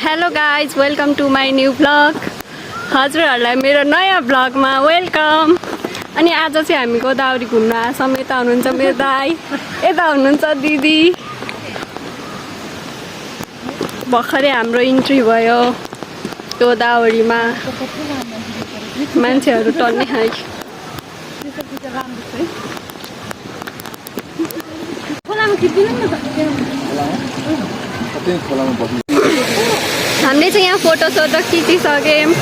Hello guys welcome to my new blog. हजुरहरूलाई मेरो नयाँ ब्लगमा वेलकम। अनि आज चाहिँ हामी गोदावरी घुम्न आछौँ। यता हुनुहुन्छ मेरो दाइ, यता हुनुहुन्छ दिदी। भर्खरै हाम्रो इन्ट्री भयो गोदावरीमा। मान्छेहरू टन्नै है। हामीले चाहिँ यहाँ फोटो खिचिसक्यौँ।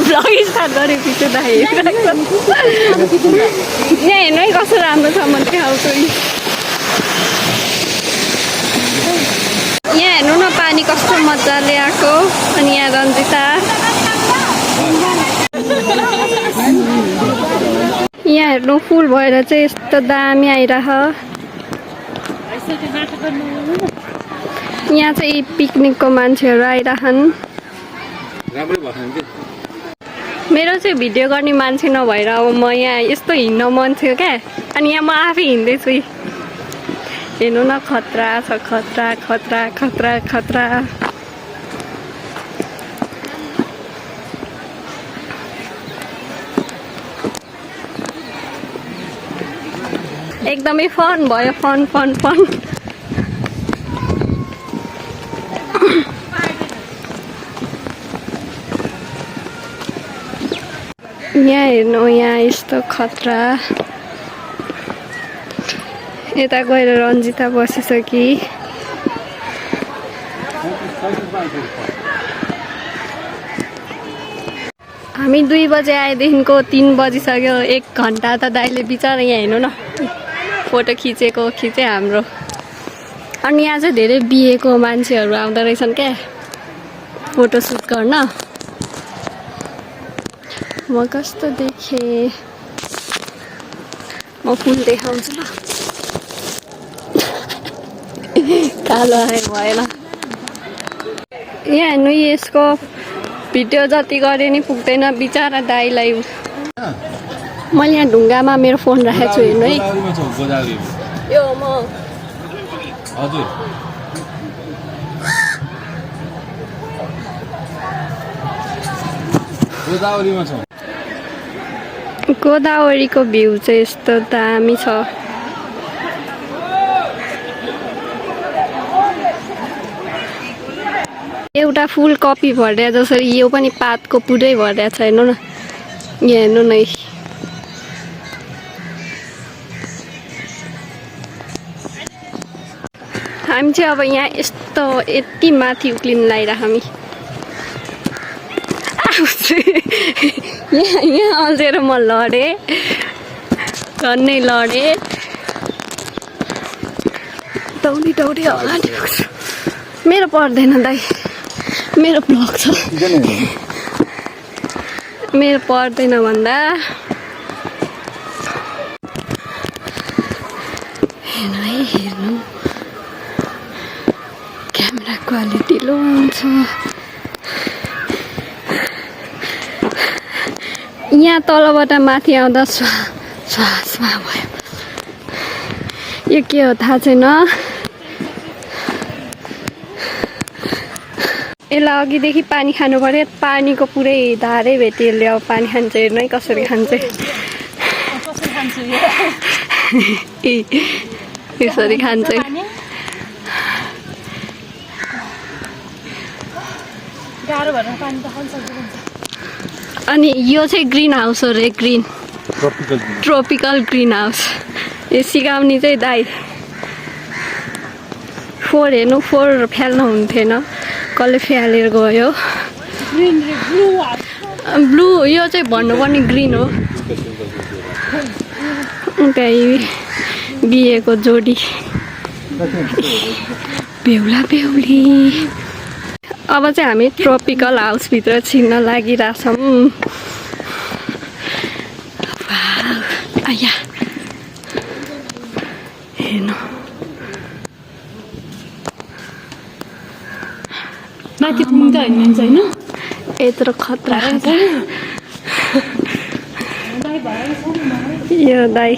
भ्लग स्टार्ट गरेपछि त हेरिरहेको यहाँ हेर्नु है कस्तो राम्रो छ म देखाउँछु नि। यहाँ हेर्नु न पानी कस्तो मजाले आएको। अनि यहाँ रन्जिता, यहाँ हेर्नु फुल भएर चाहिँ यस्तो दामी आइरह। यहाँ चाहिँ पिकनिकको मान्छेहरू आइरहन्। मेरो चाहिँ भिडियो गर्ने मान्छे नभएर अब म यहाँ यस्तो हिँड्न मन थियो क्या। अनि यहाँ म आफै हिँड्दैछु। हेर्नु न खतरा छ, खतरा खतरा खतरा खतरा। एकदमै फन भयो, फन फन फन। यहाँ हेर्नु, यहाँ यस्तो खतरा। यता गएर रन्जिता बसिसकि। हामी 2 बजे आएदेखिको 3 बजिसक्यो। 1 घन्टा त दाइले बिचरा यहाँ हेर्नु न फोटो खिचे हाम्रो। अनि यहाँ चाहिँ धेरै बिहेको मान्छेहरू आउँदो रहेछन् क्या फोटोसुट गर्न। म कस्तो देखेँ, म फुल देखाउँछु ल। कालो आयो भएन। यहाँ हेर्नु यसको भिडियो जति गरे नि पुग्दैन बिचरा दाइलाई। मैले यहाँ ढुङ्गामा मेरो फोन राखेको छु हेर्नु है। यो म हजुर गोदावरीमा छौँ। गोदावरीको भ्यू चाहिँ यस्तो दामी छ। एउटा फुल कपी भर्या जसरी यो पनि पातको पुरै भर्या छ। हेर्नु न, यहाँ हेर्नु न। हामी चाहिँ अब यहाँ यस्तो यति माथि उक्लिन लागिरह। हामी यहाँ अल्झेर म लडेँ, झन्नै लडेँ। दौडी दौडी अगाडि पुग्छु। मेरो पर्दैन दाइ, मेरो ब्लग छ। मेरो पर्दैन भन्दा हेर्नु है, हेर्नु क्यामेरा क्वालिटी लो हुन्छ। यहाँ तलबाट माथि आउँदा स्वासमा भयो। यो के हो थाहा छैन। यसलाई अघिदेखि पानी खानु पर्यो। पानीको पुरै धारै भेट्यो यसले। अब पानी खान्छ, हेर्नु है कसरी खान्छ। यसरी खान्छ। अनि यो चाहिँ ग्रिन हाउस हो रे, ग्रिन ट्रोपिकल ग्रिन हाउस। यो सिकाउने चाहिँ दाइ 4 हेर्नु 4 फ्याल्नु हुन्थेन, कसले फ्यालेर गयो। ब्लू यो चाहिँ भन्नुपर्ने ग्रिन हो। त्यही बिहेको जोडी बेहुला बेहुली। अब चाहिँ हामी ट्रोपिकल हाउसभित्र छिर्न लागिरहेछौँ। आया हेर्नु माथि पुग्दा हिँड्नुहुन्छ होइन? यत्रो खतरा यो दाइ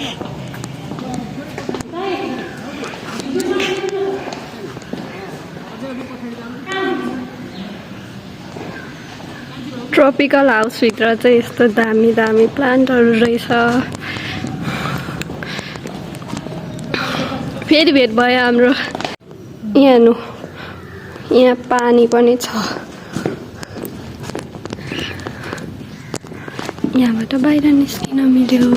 ट्रोपिकल हाउसभित्र चाहिँ यस्तो दामी दामी प्लान्टहरू रहेछ। फेरि भेट भयो हाम्रो। यहाँ हेर्नु, यहाँ पानी पनि छ। यहाँबाट बाहिर निस्किन मिल्यो।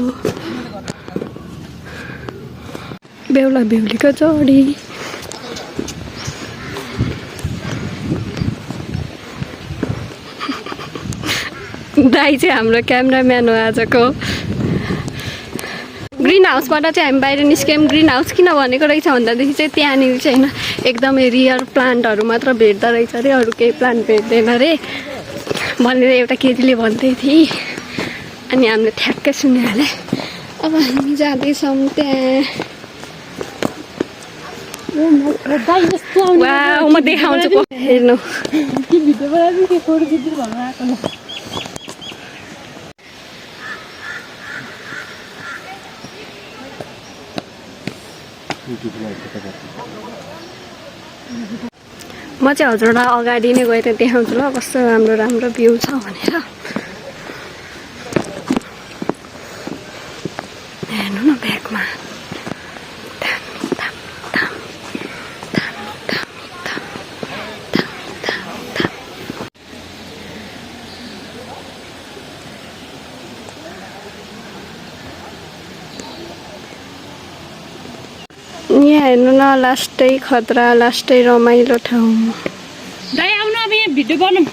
बेहुला बेहुलीको जोडी। दाइ चाहिँ हाम्रो क्यामेराम्यान हो आजको। ग्रिन हाउसबाट चाहिँ हामी बाहिर निस्क्यौँ। ग्रिन हाउस किन भनेको रहेछ भन्दादेखि चाहिँ त्यहाँनिर चाहिँ होइन एकदमै रियर प्लान्टहरू मात्र भेट्दो रहेछ अरे, अरू केही प्लान्ट भेट्दैन अरे भनेर एउटा केटीले भन्दै थिए। अनि हामीले ठ्याक्कै सुनिहालेँ। अब हामी जाँदैछौँ त्यहाँ। वाउ, म देखाउँछु हेर्नु। म चाहिँ हजुरलाई अगाडि नै गएर देखाउँछु ल कस्तो राम्रो राम्रो भ्यू छ भनेर। हेर्नु न ब्यागमा यहाँ हेर्नु न, लास्टै खतरा, लास्टै रमाइलो ठाउँ। दाइ आउनु, अब यहाँ भिडियो बनाऊँ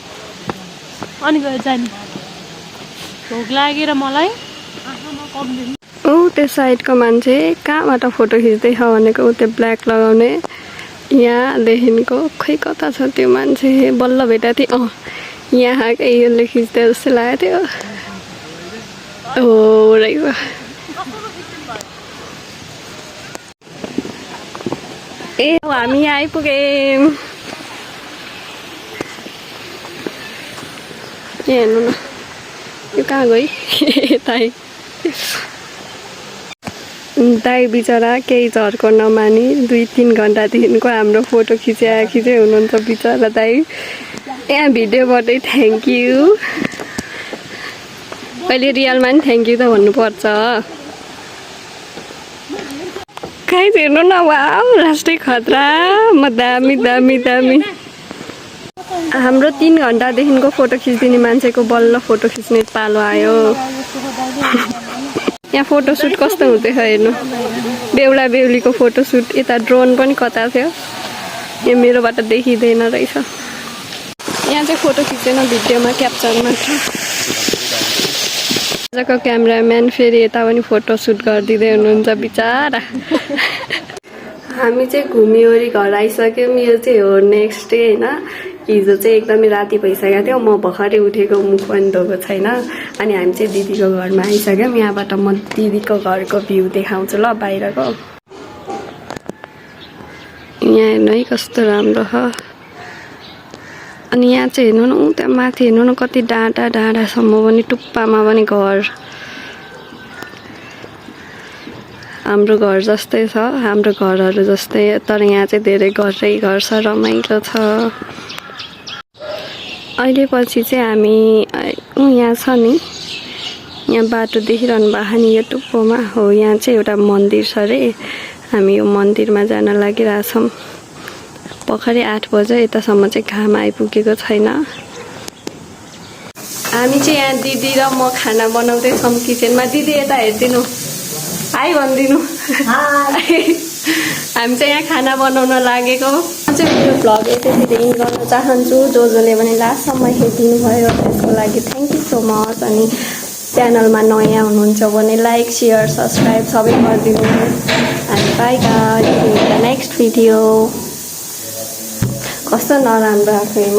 अनि गएर जाने। भोक लागेर मलाई ऊ त्यो साइडको मान्छे कहाँबाट फोटो खिच्दैछ भनेको, ऊ त्यो ब्ल्याक लगाउने यहाँदेखिको खै कता छ त्यो मान्छे, बल्ल भेटाएको थिएँ। यहाँ यसले खिच्दै जस्तो लागेको थियो। हो रहेको ए हामी यहाँ आइपुग्यौँ। हेर्नु न, यो कहाँ गयो यतै। दाइ बिचरा केही झर्को नमानी 2-3 घन्टादेखिको हाम्रो फोटो खिचै हुनुहुन्छ बिचरा दाइ। यहाँ भिडियोबाटै थ्याङ्क यू। अहिले रियलमा नि थ्याङ्क यू त भन्नुपर्छ। खै हेर्नु न, वाउ लास्टै खतरा। म दामी दामी दामी। हाम्रो 3 घन्टादेखिको फोटो खिचिदिने मान्छेको बल्ल फोटो खिच्ने पालो आयो। यहाँ फोटोसुट कस्तो हुँदैछ हेर्नु। बेहुला बेहुलीको फोटोसुट। यता ड्रोन पनि कता थियो, यो मेरोबाट देखिँदैन रहेछ। यहाँ चाहिँ फोटो खिच्दैन, भिडियोमा क्याप्चर मात्र। आजको क्यामेराम्यान फेरि यता पनि फोटोसुट गरिदिँदै हुनुहुन्छ बिचरा। हामी चाहिँ घुमिवरी घर आइसक्यौँ। यो चाहिँ हो नेक्स्ट डे होइन। हिजो चाहिँ एकदमै राति भइसकेको थियो, म भर्खरै उठेको, मुख पनि धोएको छैन। अनि हामी चाहिँ दिदीको घरमा आइसक्यौँ। यहाँबाट म दिदीको घरको भ्यू देखाउँछु ल बाहिरको। यहाँ हेर्नु है कस्तो राम्रो छ। अनि यहाँ चाहिँ हेर्नु न, ऊ त्यहाँ माथि हेर्नु न कति डाँडा डाँडासम्म पनि, टुप्पामा पनि घर। हाम्रो घर जस्तै छ, हाम्रो घरहरू जस्तै, तर यहाँ चाहिँ धेरै घरै घर छ, रमाइलो छ। अहिले पछि चाहिँ हामी यहाँ छ नि, यहाँ बाटो देखिरहनु भएको नि, यो टुप्पोमा हो। यहाँ चाहिँ एउटा मन्दिर छ अरे। हामी यो मन्दिरमा जान लागिरहेछौँ। भर्खरै 8 बजे, यतासम्म चाहिँ घाम आइपुगेको छैन। हामी चाहिँ यहाँ दिदी र म खाना बनाउँदैछौँ किचनमा। दिदी यता हेरिदिनु, हाई भनिदिनु। हामी चाहिँ यहाँ खाना बनाउन लागेको। म चाहिँ मेरो भ्लग यतिखेर इन्ड गर्न चाहन्छु। जसले पनि लास्टसम्म हेरिदिनु भयो त्यसको लागि थ्याङ्क यू सो मच। अनि च्यानलमा नयाँ हुनुहुन्छ भने लाइक सेयर सब्सक्राइब सबै गरिदिनु। अनि बाई गाइस, नेक्स्ट भिडियो। कस्तो नराम्रो आफै म।